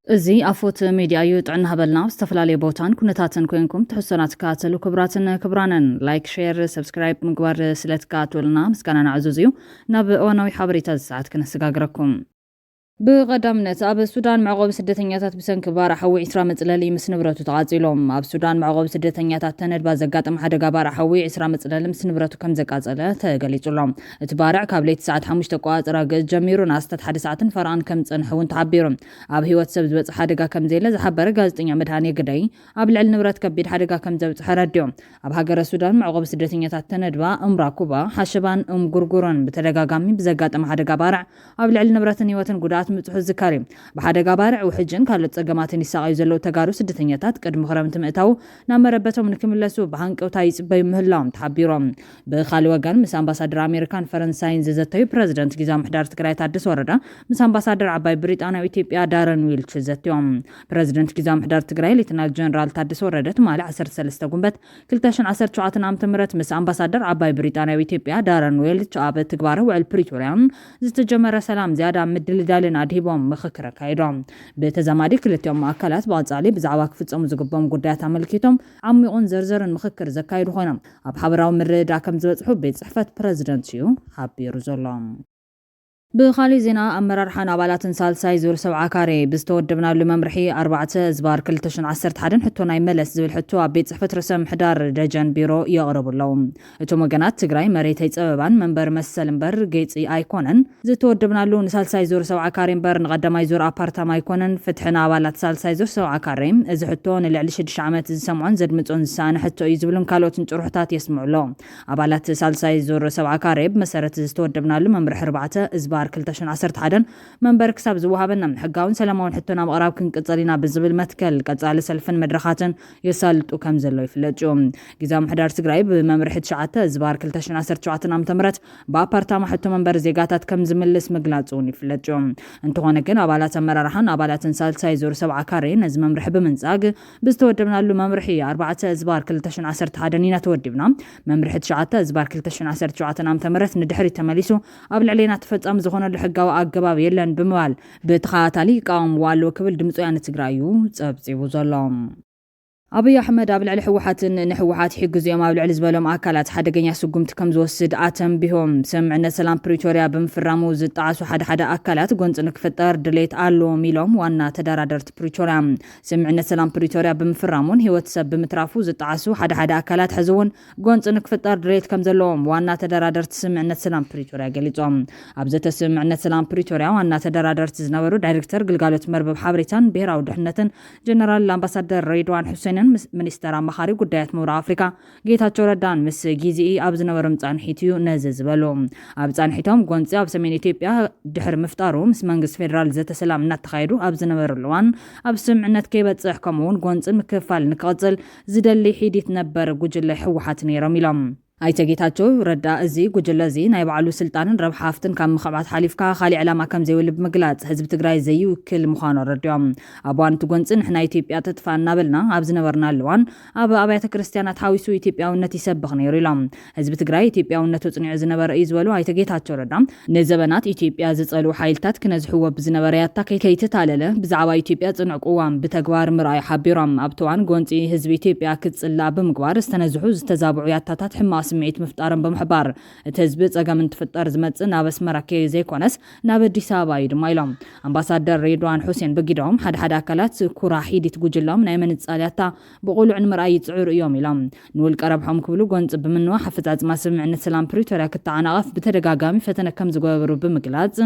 እዚ ኣፎት ሜድያ እዩ። ጥዕና ሃበልና። ኣብ ዝተፈላለየ ቦታን ኩነታትን ኮይንኩም ትሕዝቶና ትከታተሉ ክቡራትን ክቡራንን፣ ላይክ፣ ሼር፣ ሰብስክራይብ ምግባር ስለ ትከታተሉና ምስጋናና ዕዙዝ እዩ። ናብ እዋናዊ ሓበሬታ እዚ ሰዓት ክነሰጋግረኩም። ብቐዳምነት፣ ኣብ ሱዳን መዕቆቢ ስደተኛታት ብሰንኪ ባርዕ ሓዊ ዕስራ መጽለሊ ምስ ንብረቱ ተቓጺሎም። ኣብ ሱዳን መዕቆቢ ስደተኛታት ተነድባ ዘጋጠመ ሓደጋ ባርዕ ሓዊ ዕስራ መጽለሊ ምስ ንብረቱ ከም ዘቃጸለ ተገሊጹ ኣሎ። እቲ ባርዕ ካብ ለይቲ ሰዓት ሓሙሽተ ኣቆጻጽራ ግእዝ ጀሚሩ ንኣስታት ሓደ ሰዓትን ፈረቓን ከም ዝጸንሐ እውን ተሓቢሩ። ኣብ ህይወት ሰብ ዝበጽሐ ሓደጋ ከም ዘየለ ዝሓበረ ጋዜጠኛ መድሃኔ ግደይ፣ ኣብ ልዕሊ ንብረት ከቢድ ሓደጋ ከም ዘብጽሐ ረዲኡ። ኣብ ሃገረ ሱዳን መዕቆቢ ስደተኛታት ተነድባ እምራኩባ፣ ሓሸባን እምጉርጉርን ብተደጋጋሚ ብዘጋጠመ ሓደጋ ባርዕ ኣብ ልዕሊ ንብረትን ህይወትን ጉድኣት ምብጽሑ ዝዝከር እዩ። ብሓደጋ ባርዕ፣ ውሕጅን ካልኦት ጸገማትን ይሳቐዩ ዘለዉ ተጋሩ ስደተኛታት ቅድሚ ክረምቲ ምእታዉ ናብ መረበቶም ንክምለሱ ብሃንቀውታ ይጽበዩ ምህላዎም ተሓቢሮም። ብኻልእ ወገን፣ ምስ ኣምባሳደር ኣሜሪካን ፈረንሳይን ዝዘተዩ ፕረዚደንት ጊዜያዊ ምምሕዳር ትግራይ ታደሰ ወረደ ምስ ኣምባሳደር ዓባይ ብሪጣንያ ኣብ ኢትዮጵያ ዳረን ዊልች ዘትዮም። ፕረዚደንት ጊዜያዊ ምምሕዳር ትግራይ ሌተናል ጀነራል ታደሰ ወረደ ትማሊ ዓሰርተ ሰለስተ ጉንበት ክልተ ሽሕን ዓሰርተ ሸውዓተን ዓመተ ምህረት ምስ ኣምባሳደር ዓባይ ብሪጣንያ ኣብ ኢትዮጵያ ዳረን ዊልች ኣብ ትግባረ ውዕል ፕሪቶርያን ዝተጀመረ ሰላም ዝያዳ ምድልዳልን ኣድሂቦም ምኽክር ኣካይዶም። ብተዛማዲ ክልቲኦም ኣካላት ብቐጻሊ ብዛዕባ ክፍጸሙ ዝግብኦም ጉዳያት ኣመልኪቶም ዓሚቑን ዘርዘርን ምኽክር ዘካይዱ ኮይኖም፣ ኣብ ሓበራዊ ምርድዳእ ከም ዝበጽሑ ቤት ጽሕፈት ፕረዚደንት እዩ ሓቢሩ ዘሎ። ብኻሊእ ዜና፣ ኣመራርሓን ኣባላትን ሳልሳይ ዙር ሰብዓ ካሬ ብዝተወደብናሉ መምርሒ ኣርባዕተ ዝባር ክልተ ሽሕን ዓሰርተ ሓደን ሕቶ ናይ መለስ ዝብል ሕቶ ኣብ ቤት ጽሕፈት ርእሰ ምምሕዳር ደጀን ቢሮ የቕርቡ ኣለዉ። እቶም ወገናት፣ ትግራይ መሬት ኣይጸበባን፣ መንበሪ መሰል እምበር ጌጺ ኣይኮነን፣ ዝተወደብናሉ ንሳልሳይ ዙር ሰብዓ ካሬ እምበር ንቐዳማይ ዙር ኣፓርታማ ኣይኮነን፣ ፍትሒ ንኣባላት ሳልሳይ ዙር ሰብዓ ካሬ፣ እዚ ሕቶ ንልዕሊ ሽዱሽተ ዓመት ዝሰምዖን ዘድምጾን ዝሰኣነ ሕቶ እዩ ዝብሉን ካልኦትን ጭርሖታት የስምዑ ኣለዉ። ኣባላት ሳልሳይ ዙር ሰብዓ ካሬ፣ ብመሰረት ዝተወደብናሉ መምርሒ ኣርባዕተ እዝባር ክልተ ሽሕን ዓሰርተ ሓደን መንበሪ ክሳብ ዝወሃበና፣ ሕጋውን ሰላማውን ሕቶና ምቕራብ ክንቅጽል ኢና ብዝብል መትከል፣ ቀጻሊ ሰልፍን መድረኻትን የሳልጡ ከም ዘለዉ ይፍለጥ እዩ። ግዝያዊ ምምሕዳር ትግራይ ብመምርሒ ትሽዓተ እዝባር ክልተ ሽሕን ዓሰርተ ሸውዓተን ዓመተ ምህረት ብኣፓርታማ ሕቶ መንበሪ ዜጋታት ከም ዝምልስ ምግላጹ እውን ይፍለጥ እዩ። እንተኾነ ግን፣ ኣባላት ኣመራርሓን ኣባላትን ሳልሳይ ዙር ሰብዓ ካሬ ነዚ መምርሒ ብምንጻግ፣ ብዝተወደብናሉ መምርሒ ኣርባዕተ እዝባር ክልተ ሽሕን ዓሰርተ ሓደን ኢና ተወዲብና፣ መምርሒ ትሽዓተ እዝባር ክልተ ሽሕን ዓሰርተ ሸውዓተን ዓመተ ምህረት ንድሕሪት ተመሊሱ ኣብ ልዕሌና ተፈጻሚ ዝኾነሉ ሕጋዊ ኣገባብ የለን ብምባል ብተኸታታሊ ይቃወምዎ ኣለዉ ክብል ድምፂ ወያነ ትግራይ እዩ ጸብጺቡ ዘሎ። ኣብይ ኣሕመድ ኣብ ልዕሊ ህወሓትን ንህወሓት ይሕግዙ እዮም ኣብ ልዕሊ ዝበሎም ኣካላት ሓደገኛ ስጉምቲ ከም ዝወስድ ኣተንቢሆም። ስምምዕነት ሰላም ፕሪቶርያ ብምፍራሙ ዝጠዓሱ ሓደ ሓደ ኣካላት ጎንፂ ንክፍጠር ድሌት ኣለዎም ኢሎም ዋና ተደራደርቲ ፕሪቶርያ። ስምምዕነት ሰላም ፕሪቶርያ ብምፍራሙን ህይወት ሰብ ብምትራፉ ዝጠዓሱ ሓደ ሓደ ኣካላት ሕዚ እውን ጎንፂ ንክፍጠር ድሌት ከም ዘለዎም ዋና ተደራደርቲ ስምምዕነት ሰላም ፕሪቶርያ ገሊፆም። ኣብ ዘተ ስምምዕነት ሰላም ፕሪቶርያ ዋና ተደራደርቲ ዝነበሩ ዳይሬክተር ግልጋሎት መርበብ ሓበሬታን ብሄራዊ ድሕነትን ጀነራል ኣምባሳደር ሬድዋን ሑሴንን ምስ ሚኒስተር ኣማኻሪ ጉዳያት ምብራቕ ኣፍሪካ ጌታቸው ረዳን ምስ ግዜኢ ኣብ ዝነበሮም ጻንሒት እዩ ነዚ ዝበሉ። ኣብ ጻንሒቶም፣ ጎንፂ ኣብ ሰሜን ኢትዮጵያ ድሕሪ ምፍጣሩ፣ ምስ መንግስቲ ፌዴራል ዘተ ሰላም እናተኻየዱ ኣብ ዝነበረሉ እዋን፣ ኣብ ስምምዕነት ከይበጽሕ፣ ከምኡ እውን ጎንፂ ምክፍፋል ንክቕጽል ዝደሊ ሒዲት ነበር ጉጅለ ህወሓት ነይሮም ኢሎም። ኣይተ ጌታቸው ረዳ፣ እዚ ጉጅለ እዚ ናይ ባዕሉ ስልጣንን ረብሓ ሃፍትን ካብ ምኽዕባት ሓሊፍካ ካሊእ ዕላማ ከም ዘይብሉ ብምግላጽ፣ ህዝቢ ትግራይ ዘይውክል ምዃኑ ኣረዲኦም። ኣብ እዋን እቲ ጎንፂ፣ ንሕና ኢትዮጵያ ትጥፋእ እናበልና ኣብ ዝነበርናሉ እዋን፣ ኣብ ኣብያተ ክርስቲያናት ሓዊሱ ኢትዮጵያውነት ይሰብኽ ነይሩ ኢሎም። ህዝቢ ትግራይ ኢትዮጵያውነቱ ጽኒዑ ዝነበረ እዩ ዝበሉ ኣይተ ጌታቸው ረዳ፣ ንዘበናት ኢትዮጵያ ዝጸልኡ ሓይልታት ክነዝሕዎ ብዝነበረ ያታ ከይ-፣ ከይተታለለ፣ ብዛዕባ ኢትዮጵያ ጽኑዕ ቅዋም ብተግባር ምርኣዩ ሓቢሮም። ኣብቲ እዋን ጎንፂ፣ ህዝቢ ኢትዮጵያ ክጽላእ ብምግባር ዝተነዝሑ ዝተዛብዑ ያታታት ሕማቕ ስምዒት ምፍጣሮም ብምሕባር፣ እቲ ህዝቢ ጸገም እንትፍጠር ዝመጽእ ናብ ኣስመራ ከይ ዘይኮነስ ናብ ኣዲስ ኣበባ እዩ ድማ ኢሎም። ኣምባሳደር ሬድዋን ሑሴን ብግደኦም፣ ሓደ ሓደ ኣካላት ኩራ ሒዲት ጉጅሎም ናይ ምንጻል ያታ ብቕሉዕ ንምርኣይ ይጽዕሩ እዮም ኢሎም። ንውልቀ ረብሖም ክብሉ ጎንፂ ብምንዋሕ ኣፈጻጽማ ስምምዕነት ሰላም ፕሪቶርያ ክተዓናቐፍ ብተደጋጋሚ ፈተነ ከም ዝገበሩ ብምግላጽ፣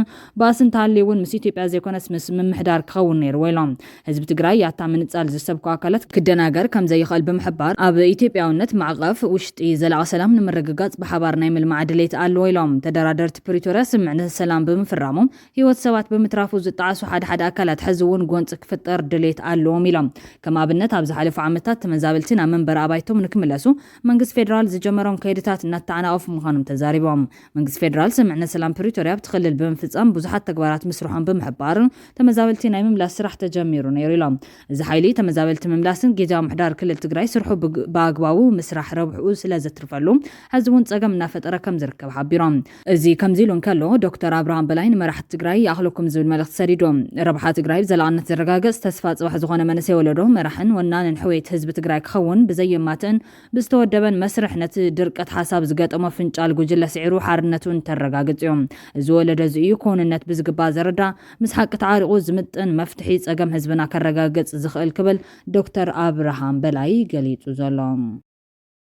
ባእሲ እንተሃልዩ እውን ምስ ኢትዮጵያ ዘይኮነስ ምስ ምምሕዳር ክኸውን ነይርዎ ኢሎም። ህዝቢ ትግራይ ያታ ምንጻል ዝሰብኩ ኣካላት ክደናገር ከም ዘይኽእል ብምሕባር፣ ኣብ ኢትዮጵያውነት ማዕቐፍ ውሽጢ ዘላቒ ሰላም ንምርግጋጽ ብሓባር ናይ ምልማዕ ድሌት ኣለዎ ኢሎም። ተደራደርቲ ፕሪቶርያ ስምምዕነት ሰላም ብምፍራሞም ህይወት ሰባት ብምትራፉ ዝጠዓሱ ሓደ ሓደ ኣካላት ሕዚ እውን ጎንፂ ክፍጠር ድሌት ኣለዎም ኢሎም። ከም ኣብነት፣ ኣብ ዝሓለፉ ዓመታት ተመዛበልቲ ናብ መንበሪ ኣባይቶም ንክምለሱ መንግስቲ ፌዴራል ዝጀመሮም ከይድታት እናተዓናቐፉ ምዃኖም ተዛሪቦም። መንግስቲ ፌዴራል ስምምዕነት ሰላም ፕሪቶርያ ኣብቲ ክልል ብምፍጻም ብዙሓት ተግባራት ምስርሖም ብምሕባር፣ ተመዛበልቲ ናይ ምምላስ ስራሕ ተጀሚሩ ነይሩ ኢሎም። እዚ ሓይሊ ተመዛበልቲ ምምላስን ግዝያዊ ምምሕዳር ክልል ትግራይ ስርሑ ብግ-፣ ብኣግባቡ ምስራሕ ረብሕኡ ስለ ዘትርፈሉ፣ ሕዚ እውን ጸገም እናፈጠረ ከም ዝርከብ ሓቢሮም። እዚ ከምዚ ኢሉ እንከሎ፣ ዶክተር ኣብርሃም በላይ ንመራሕቲ ትግራይ ይኣኽለኩም ዝብል መልእኽቲ ሰዲዶም። ረብሓ ትግራይ ብዘላቕነት ዝረጋገጽ፣ ተስፋ ጽባሕ ዝኾነ መንእሰይ ወለዶ መራሕን ወናንን ሕውየት ህዝቢ ትግራይ ክኸውን ብዘየማትእን ብዝተወደበን መስርሕ ነቲ ድርቀት ሓሳብ ዝገጠሞ ፍንጫል ጉጅለ ስዒሩ ሓርነቱ እንተረጋግጽ እዩ። እዚ ወለዶ እዚ እዩ ክውንነት ብዝግባእ ዘረዳ፣ ምስ ሓቂ ተዓሪቑ ዝምጥን መፍትሒ ጸገም ህዝብና ከረጋግጽ ዝኽእል ክብል ዶክተር ኣብርሃም በላይ ገሊጹ ዘሎ።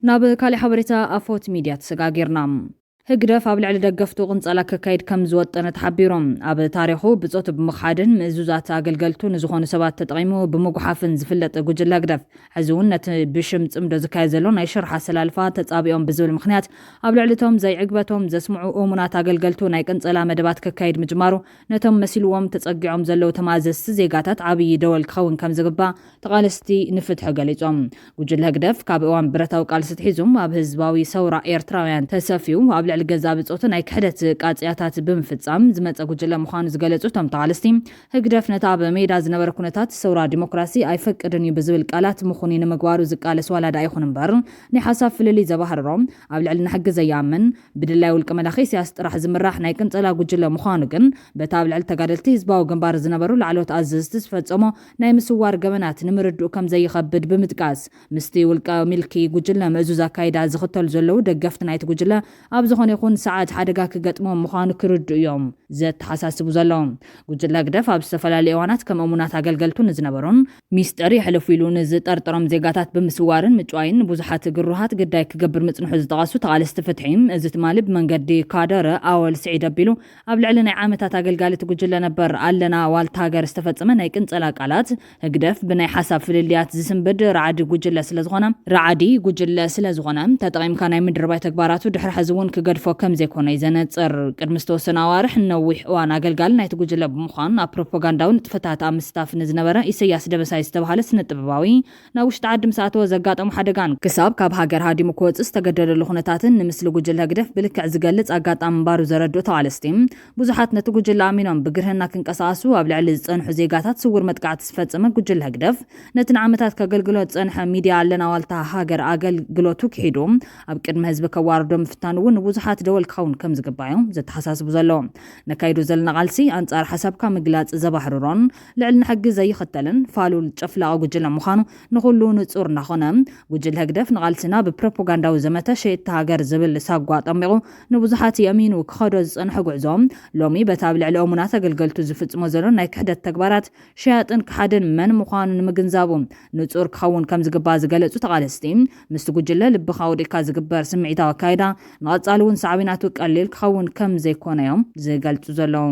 ናብ ካሊእ ሓበሬታ ኣፎት ሚድያ ተሰጋጊርና። ህግደፍ ኣብ ልዕሊ ደገፍቱ ቅንጸላ ከካይድ ከም ዝወጠነ ተሓቢሮም። ኣብ ታሪኹ ብጾቱ ብምኽሓድን ምእዙዛት ኣገልገልቱ ንዝኾኑ ሰባት ተጠቒሙ ብምጉሓፍን ዝፍለጥ ጉጅለ ህግደፍ፣ ሕዚ እውን ነቲ ብሽም ጽምዶ ዝካየድ ዘሎ ናይ ሽርሒ ኣሰላልፋ ተጻቢኦም ብዝብል ምኽንያት ኣብ ልዕሊ እቶም ዘይዕግበቶም ዘስምዑ እሙናት ኣገልገልቱ ናይ ቅንጸላ መደባት ከካይድ ምጅማሩ ነቶም መሲልዎም ተጸጊዖም ዘለዉ ተማዘዝቲ ዜጋታት ዓብዪ ደወል ክኸውን ከም ዝግባእ ተቓለስቲ ንፍትሒ ገሊጾም። ጉጅለ ህግደፍ ካብ እዋን ብረታዊ ቃልሲ ኣትሒዙ ኣብ ህዝባዊ ሰውራ ኤርትራውያን ተሰፍዩ ኣብ ልዕሊ ገዛ ብጾቱ ናይ ክሕደት ቃጽያታት ብምፍጻም ዝመጸ ጉጅለ ምዃኑ ዝገለጹ እቶም ተቓለስቲ፣ ህግደፍ ነቲ ኣብ ሜዳ ዝነበረ ኩነታት ሰውራ ዲሞክራሲ ኣይፈቅድን እዩ ብዝብል ቃላት ምኹኒ ንምግባሩ ዝቃለስ ዋላ ደኣ ይኹን እምበር፣ ናይ ሓሳብ ፍልልይ ዘባህርሮ፣ ኣብ ልዕልና ሕጊ ዘይኣምን፣ ብድላይ ውልቀ መላኺ ኢሳያስ ጥራሕ ዝምራሕ ናይ ቅንጸላ ጉጅለ ምዃኑ ግን፣ በቲ ኣብ ልዕሊ ተጋደልቲ ህዝባዊ ግንባር ዝነበሩ ላዕለዎት ኣዘዝቲ ዝፈጸሞ ናይ ምስዋር ገበናት ንምርድኡ ከም ዘይኸብድ ብምጥቃስ፣ ምስቲ ውልቀ ምልኪ ጉጅለ ምእዙዝ ኣካይዳ ዝኽተሉ ዘለዉ ደገፍቲ ናይቲ ጉጅለ ኣብ ዝኾነ ይኹን ሰዓት ሓደጋ ክገጥሞም ምዃኑ ክርድኡ እዮም ዘተሓሳስቡ ዘለዉ። ጉጅለ ህግደፍ ኣብ ዝተፈላለዩ እዋናት ከም እሙናት ኣገልገልቱ ንዝነበሩን ሚስጥር የሕልፉ ኢሉ ንዝጠርጠሮም ዜጋታት ብምስዋርን ምጭዋይን ንብዙሓት ግሩሃት ግዳይ ክገብር ምጽንሑ ዝጠቐሱ ተቓለስቲ ፍትሒ፣ እዚ ትማሊ ብመንገዲ ካደር ኣወል ስዒድ ኣቢሉ ኣብ ልዕሊ ናይ ዓመታት ኣገልጋሊ እቲ ጉጅለ ነበር ኣለና ዋልታ ሃገር ዝተፈጸመ ናይ ቅንጸላ ቃላት፣ ህግደፍ ብናይ ሓሳብ ፍልልያት ዝስንብድ ራዕዲ ጉጅለ ስለ ዝኾነ፣ ራዕዲ ጉጅለ ስለ ዝኾነ፣ ተጠቒምካ ናይ ምድርባይ ተግባራቱ ድሕሪ ሕዚ እውን ክገድፎ ከም ዘይኮነ እዩ ዘነጽር። ቅድሚ ዝተወሰነ ኣዋርሕ ነዊሕ እዋን ኣገልጋሊ ናይቲ ጉጅለ ብምዃን ኣብ ፕሮፓጋንዳዊ ንጥፈታት ኣብ ምስታፍ ንዝነበረ ኢሰያስ ደበሳይ ዝተባህለ ስነ ጥበባዊ ናብ ውሽጢ ዓዲ ምስ ኣተወ ዘጋጠሞ ሓደጋን ክሳብ ካብ ሃገር ሃዲሙ ክወጽእ ዝተገደደሉ ኩነታትን ንምስሊ ጉጅለ ህግደፍ ብልክዕ ዝገልጽ ኣጋጣሚ ምንባሩ ዘረድኡ ተቓለስቲ፣ ብዙሓት ነቲ ጉጅለ ኣሚኖም ብግርህና ክንቀሳቐሱ ኣብ ልዕሊ ዝጸንሑ ዜጋታት ስውር መጥቃዕቲ ዝፈጸመ ጉጅለ ህግደፍ፣ ነቲ ንዓመታት ከገልግሎ ዝጸንሐ ሚድያ ኣለና ዋልታ ሃገር ኣገልግሎቱ ክሒዱ ኣብ ቅድሚ ህዝቢ ከዋርዶ ምፍታን እውን ንብዙሓት ደወል ክኸውን ከም ዝግባእ እዮም ዘተሓሳስቡ ዘለዉ። ነካይዶ ዘለና ቃልሲ ኣንጻር ሓሳብካ ምግላጽ ዘባህርሮን ልዕልና ሕጊ ዘይኽተልን ፋሉል ጨፍላቒ ጉጅለ ምዃኑ ንኹሉ ንጹር እናኾነ፣ ጉጅለ ህግደፍ ንቓልስና ብፕሮፓጋንዳዊ ዘመተ ሸየጥቲ ሃገር ዝብል ሳጓ ኣጠሚቑ ንብዙሓት የእሚኑ ክኸዶ ዝጸንሐ ጉዕዞ፣ ሎሚ በቲ ኣብ ልዕሊ እሙናት ኣገልገልቱ ዝፍጽሞ ዘሎ ናይ ክሕደት ተግባራት ሸያጥን ከሓድን መን ምዃኑ ንምግንዛቡ ንጹር ክኸውን ከም ዝግባእ ዝገለጹ ተቓለስቲ፣ ምስቲ ጉጅለ ልብኻ ወዲቕካ ዝግበር ስምዒታዊ ኣካይዳ ንቐጻሊ እውን ሳዕቤናቱ ቀሊል ክኸውን ከም ዘይኮነ እዮም ዝገልጹ ዘለዉ።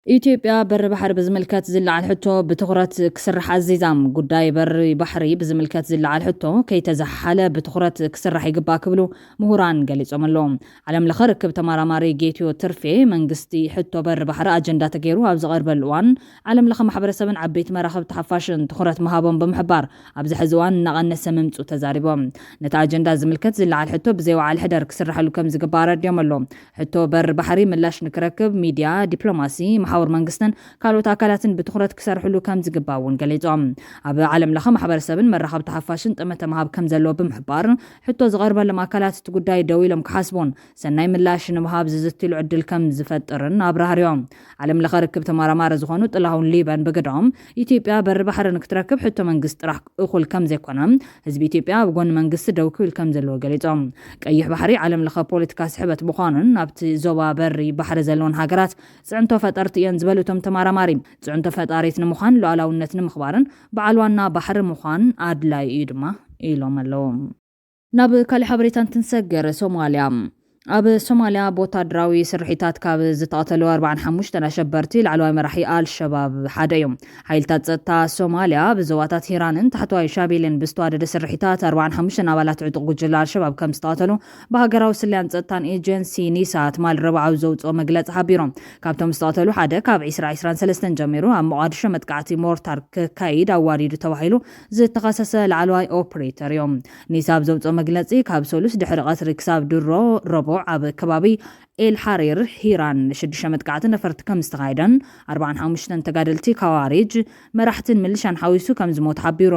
ኢትዮጵያ በሪ ባሕሪ ብዝምልከት ዝለዓል ሕቶ ብትኹረት ክስራሕ ኣዚዛ። ጉዳይ በሪ ባሕሪ ብዝምልከት ዝለዓል ሕቶ ከይተዘሓሓለ ብትኹረት ክስራሕ ይግባእ ክብሉ ምሁራን ገሊጾም ኣለዉ። ዓለም ለኸ ርክብ ተመራማሪ ጌትዮ ትርፌ፣ መንግስቲ ሕቶ በሪ ባሕሪ ኣጀንዳ ተገይሩ ኣብ ዝቐርበሉ እዋን፣ ዓለም ለኸ ማሕበረሰብን ዓበይቲ መራኸብቲ ሓፋሽን ትኹረት ምሃቦም ብምሕባር፣ ኣብዚ ሕዚ እዋን እናቐነሰ ምምጹ ተዛሪቦም። ነቲ ኣጀንዳ ዝምልከት ዝለዓል ሕቶ ብዘይወዓል ሕደር ክስራሐሉ ከም ዝግባእ ኣረዲኦም ኣለዉ። ሕቶ በሪ ባሕሪ ምላሽ ንክረክብ ሚድያ፣ ዲፕሎማሲ፣ መሓውር መንግስትን ካልኦት ኣካላትን ብትኹረት ክሰርሕሉ ከም ዝግባእ እውን ገሊጾም። ኣብ ዓለም ለኸ ማሕበረሰብን መራኸብቲ ሓፋሽን ጠመተ ምሃብ ከም ዘለዎ ብምሕባር፣ ሕቶ ዝቐርበሎም ኣካላት እቲ ጉዳይ ደው ኢሎም ክሓስቡን ሰናይ ምላሽ ንምሃብ ዝዝትሉ ዕድል ከም ዝፈጥርን ኣብራህርዮም። ዓለም ለኸ ርክብ ተመራማሪ ዝኾኑ ጥላሁን ሊበን ብግዶም፣ ኢትዮጵያ በሪ ባሕሪ ንክትረክብ ሕቶ መንግስቲ ጥራሕ እኹል ከም ዘይኮነ፣ ህዝቢ ኢትዮጵያ ኣብ ጎኒ መንግስቲ ደው ክብል ከም ዘለዎ ገሊጾም። ቀይሕ ባሕሪ ዓለም ለኸ ፖለቲካ ስሕበት ምዃኑን ኣብቲ ዞባ በሪ ባሕሪ ዘለውን ሃገራት ጽዕንቶ ፈጠርቲ እየን ዝበሉ እቶም ተመራማሪ፣ ጽዕንቶ ፈጣሪት ንምዃን ሉዓላውነት ንምኽባርን በዓል ዋና ባሕሪ ምዃን ኣድላይ እዩ ድማ ኢሎም ኣለዉ። ናብ ካልእ ሓበሬታ እንትንሰገር፣ ሶማልያ። ኣብ ሶማልያ ብወታደራዊ ስርሒታት ካብ ዝተቐተሉ ኣርባዓን ሓሙሽተን ኣሸበርቲ ላዕለዋይ መራሒ ኣልሸባብ ሓደ እዩ። ሓይልታት ጸጥታ ሶማልያ ብዞባታት ሂራንን ታሕተዋይ ሻቤልን ብዝተዋደደ ስርሒታት ኣርባዓን ሓሙሽተን ኣባላት ዕጡቕ ጉጅለ ኣልሸባብ ከም ዝተቐተሉ ብሃገራዊ ስለያን ጸጥታን ኤጀንሲ ኒሳ ትማሊ ረቡዕ ኣብ ዘውጽኦ መግለጺ ሓቢሮም። ካብቶም ዝተቐተሉ ሓደ ካብ ዕስራ ዕስራን ሰለስተን ጀሚሩ ኣብ ሞቓዲሾ መጥቃዕቲ ሞርታር ክካይድ ኣዋዲዱ ተባሂሉ ዝተኸሰሰ ላዕለዋይ ኦፕሬተር እዮም። ኒሳ ኣብ ዘውጽኦ መግለጺ፣ ካብ ሰሉስ ድሕሪ ቀትሪ ክሳብ ድሮ ረቡዕ ኣብ ከባቢ ኤል ሓሪር ሂራን ሽዱሽተ መጥቃዕቲ ነፈርቲ ከም ዝተኻየደን ኣርባዓን ሓሙሽተን ተጋደልቲ ካዋሪጅ መራሕትን ምልሻን ሓዊሱ ከም ዝሞት ሓቢሩ።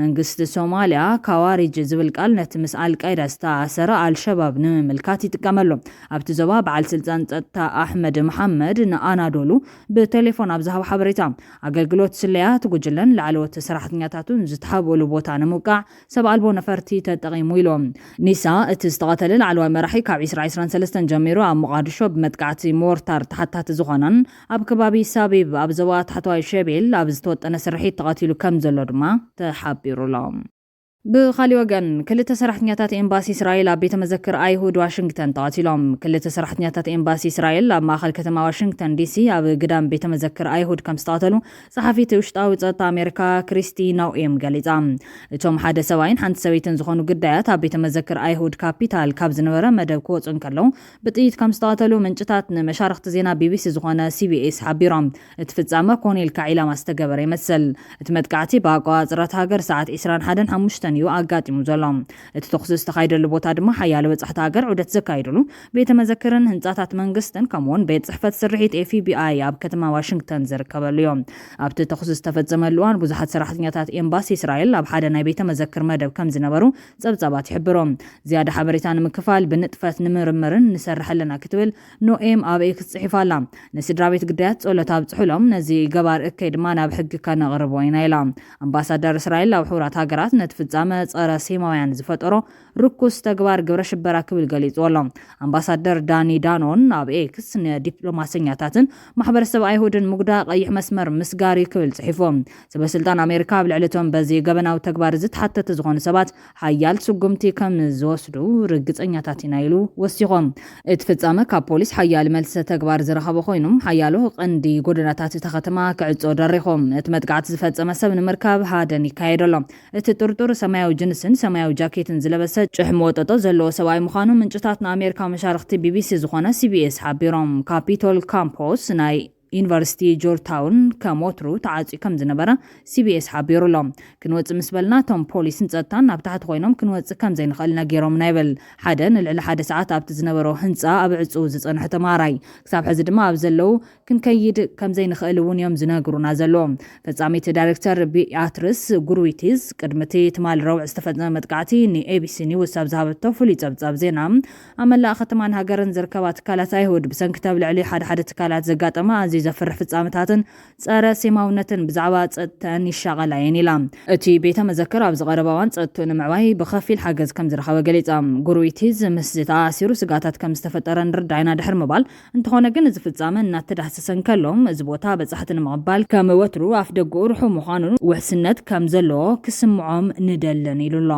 መንግስቲ ሶማልያ ካዋሪጅ ዝብል ቃል ነቲ ምስ ኣልቃይዳ ዝተኣሰረ ኣልሸባብ ንምምልካት ይጥቀመሉ። ኣብቲ ዞባ በዓል ስልጣን ጸጥታ ኣሕመድ መሓመድ ንኣናዶሉ ብቴሌፎን ኣብ ዝሃቦ ሓበሬታ፣ ኣገልግሎት ስለያ እቲ ጉጅለን ላዕለዎት ሰራሕተኛታቱን ዝተሓብእሉ ቦታ ንምውቃዕ ሰብ ኣልቦ ነፈርቲ ተጠቒሙ ኢሎም። ኒሳ እቲ ዝተቐተለ ላዕለዋይ መራሒ ካብ ዕስራ ዕስራን ሰለስተን ጀሚሩ ኣብ ሞቓድሾ ብመጥቃዕቲ ሞርታር ተሓታቲ ዝኾነን ኣብ ከባቢ ሳቢብ ኣብ ዞባ ታሕተዋይ ሸቤል ኣብ ዝተወጠነ ስርሒት ተቐቲሉ ከም ዘሎ ድማ ተሓቢሩ ኣሎ። ብኻሊእ ወገን ክልተ ሰራሕተኛታት ኤምባሲ እስራኤል ኣብ ቤተ መዘክር ኣይሁድ ዋሽንግተን ተቐቲሎም። ክልተ ሰራሕተኛታት ኤምባሲ እስራኤል ኣብ ማእኸል ከተማ ዋሽንግተን ዲሲ ኣብ ግዳም ቤተ መዘክር ኣይሁድ ከም ዝተቐተሉ ጸሓፊት ውሽጣዊ ጸጥታ ኣሜሪካ ክሪስቲ ኖኤም ገሊጻ። እቶም ሓደ ሰብኣይን ሓንቲ ሰበይትን ዝኾኑ ግዳያት ኣብ ቤተ መዘክር ኣይሁድ ካፒታል ካብ ዝነበረ መደብ ክወጹ እንከለዉ ብጥይት ከም ዝተቐተሉ ምንጭታት ንመሻርኽቲ ዜና ቢቢሲ ዝኾነ ሲቢኤስ ሓቢሮም። እቲ ፍጻመ ኮነ ኢልካ ዒላማ ዝተገበረ ይመስል። እቲ መጥቃዕቲ ብኣቆጻጽራ እታ ሃገር ሰዓት ዕስራን ሓደን ሓሙሽተን እዩ ኣጋጢሙ ዘሎ። እቲ ተኹሲ ዝተኻየደሉ ቦታ ድማ ሓያሎ በጻሕቲ ሃገር ዑደት ዘካይድሉ ቤተ መዘክርን ህንጻታት መንግስትን ከምኡውን ቤት ጽሕፈት ስርሒት ኤፍቢኣይ ኣብ ከተማ ዋሽንግተን ዝርከበሉ እዩ። ኣብቲ ተኹሲ ዝተፈጸመሉ እዋን ብዙሓት ሰራሕተኛታት ኤምባሲ እስራኤል ኣብ ሓደ ናይ ቤተ መዘክር መደብ ከም ዝነበሩ ጸብጻባት ይሕብሩ። ዝያዳ ሓበሬታ ንምክፋል ብንጥፈት ንምርምርን ንሰርሕ ኣለና ክትብል ኖኤም ኣብ ኤክስ ጽሒፋ ኣላ። ንስድራ ቤት ግዳያት ጸሎት ኣብጽሑሎም፣ ነዚ ገባር እከይ ድማ ናብ ሕጊ ከነቕርቦ ኢና ኢላ። ኣምባሳደር እስራኤል ኣብ ሕቡራት ሃገራት ነቲ ፍጻመ ጸረ ሴማውያን ዝፈጠሮ ርኩስ ተግባር ግብረ ሽበራ ክብል ገሊጽዎ ኣሎ። ኣምባሳደር ዳኒ ዳኖን ኣብ ኤክስ ንዲፕሎማሰኛታትን ማሕበረሰብ ኣይሁድን ምጉዳ ቀይሕ መስመር ምስጋር እዩ ክብል ጽሒፉ። ሰበ ስልጣን ኣሜሪካ ኣብ ልዕሊ እቶም በዚ ገበናዊ ተግባር ዝተሓተቱ ዝኾኑ ሰባት ሓያል ስጉምቲ ከም ዝወስዱ ርግጸኛታት ኢና ኢሉ ወሲኾም። እቲ ፍጻመ ካብ ፖሊስ ሓያል መልሰ ተግባር ዝረኸበ ኮይኑ ሓያሎ ቀንዲ ጎደናታት እታ ከተማ ክዕጾ ደሪኹ። እቲ መጥቃዕቲ ዝፈጸመ ሰብ ንምርካብ ሃደን ይካየድ ኣሎ። እቲ ጥርጡር ሰማያዊ ጅንስን ሰማያዊ ጃኬትን ዝለበሰ ጭሕሚ ወጠጦ ዘለዎ ሰብኣይ ምዃኑ ምንጭታት ንኣሜሪካ መሻርኽቲ ቢቢሲ ዝኾነ ሲቢኤስ ሓቢሮም። ካፒቶል ካምፖስ ናይ ዩኒቨርሲቲ ጆርጅታውን ከም ወትሩ ተዓጽዩ ከም ዝነበረ ሲቢኤስ ሓቢሩ ኣሎ። ክንወጽእ ምስ በልና እቶም ፖሊስን ጸጥታን ናብ ታሕቲ ኮይኖም ክንወጽእ ከም ዘይንኽእል ነጊሮምና ይብል ሓደ ንልዕሊ ሓደ ሰዓት ኣብቲ ዝነበሮ ህንጻ ኣብ ዕጹ ዝጸንሐ ተማሃራይ። ክሳብ ሕዚ ድማ ኣብ ዘለዉ ክንከይድ ከም ዘይንኽእል እውን እዮም ዝነግሩና ዘለዉ። ፈጻሚት ዳይሬክተር ቢያትርስ ጉርዊቲዝ ቅድሚ እቲ ትማሊ ረቡዕ ዝተፈጸመ መጥቃዕቲ ንኤቢሲ ኒውስ ኣብ ዝሃበቶ ፍሉይ ጸብጻብ ዜና ኣብ መላእ ከተማን ሃገርን ዝርከባ ትካላት ኣይሁድ ብሰንኪ ኣብ ልዕሊ ሓደ ሓደ ትካላት ዘጋጠመ ኣዝዩ ዘፍርሕ ፍጻመታትን ጸረ ሴማውነትን ብዛዕባ ጸጥተን ይሻቐላ እየን ኢላ። እቲ ቤተ መዘክር ኣብዚ ቀረባ እዋን ጸጥትኡ ንምዕባይ ብኸፊል ሓገዝ ከም ዝረኸበ ገሊጻ። ጉርዊቲዝ ምስዚ ተኣሲሩ ስጋታት ከም ዝተፈጠረ ንርዳይና ድሕሪ ምባል፣ እንተኾነ ግን እዚ ፍጻመ እናተዳህሰሰ እንከሎ እዚ ቦታ በጻሕቲ ንምቕባል ከም ወትሩ ኣፍ ደገኡ ርሑቕ ምዃኑን ውሕስነት ከም ዘለዎ ክስምዖም ንደልን ኢሉ ኣሎ።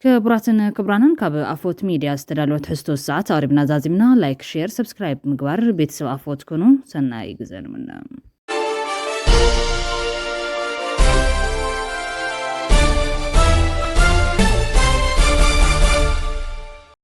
ክቡራትን ክቡራንን ካብ ኣፎት ሚድያ ዝተዳለወ ትሕዝቶ ሰዓት ኣቕሪብና ዛዚምና። ላይክ፣ ሼር፣ ሰብስክራይብ ምግባር ቤተሰብ ኣፎት ኩኑ። ሰናይ ግዜ ንምነ።